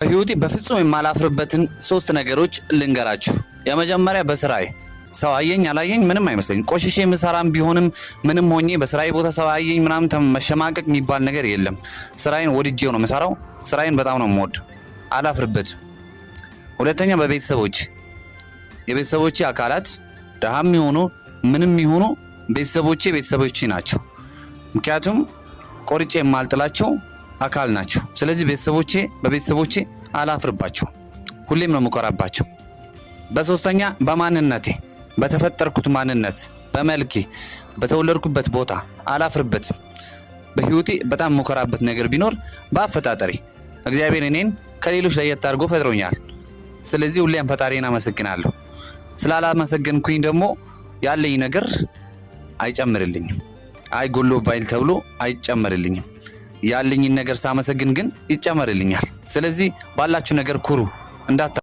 በህይወቴ በፍጹም የማላፍርበትን ሶስት ነገሮች ልንገራችሁ። የመጀመሪያ በስራዬ ሰው አየኝ አላየኝ ምንም አይመስለኝ። ቆሽሼ ምሰራም ቢሆንም ምንም ሆኜ በስራዬ ቦታ ሰው አየኝ ምናምን መሸማቀቅ የሚባል ነገር የለም። ስራዬን ወድጄው ነው የምሰራው። ስራዬን በጣም ነው የምወድ፣ አላፍርበትም። ሁለተኛ በቤተሰቦች፣ የቤተሰቦቼ አካላት ደሃም ይሆኑ ምንም ይሆኑ ቤተሰቦቼ ቤተሰቦቼ ናቸው። ምክንያቱም ቆርጬ የማልጥላቸው አካል ናቸው። ስለዚህ ቤተሰቦቼ፣ በቤተሰቦቼ አላፍርባቸው፣ ሁሌም ነው የምኮራባቸው። በሶስተኛ በማንነቴ፣ በተፈጠርኩት ማንነት፣ በመልኬ፣ በተወለድኩበት ቦታ አላፍርበትም። በህይወቴ በጣም የምኮራበት ነገር ቢኖር በአፈጣጠሬ እግዚአብሔር እኔን ከሌሎች ለየት አድርጎ ፈጥሮኛል። ስለዚህ ሁሌም ፈጣሪን አመሰግናለሁ። ስላላመሰገንኩኝ ደግሞ ያለኝ ነገር አይጨምርልኝም። አይ ጎሎ ባይል ተብሎ አይጨመርልኝም። ያለኝን ነገር ሳመሰግን ግን ይጨመርልኛል። ስለዚህ ባላችሁ ነገር ኩሩ እንዳታ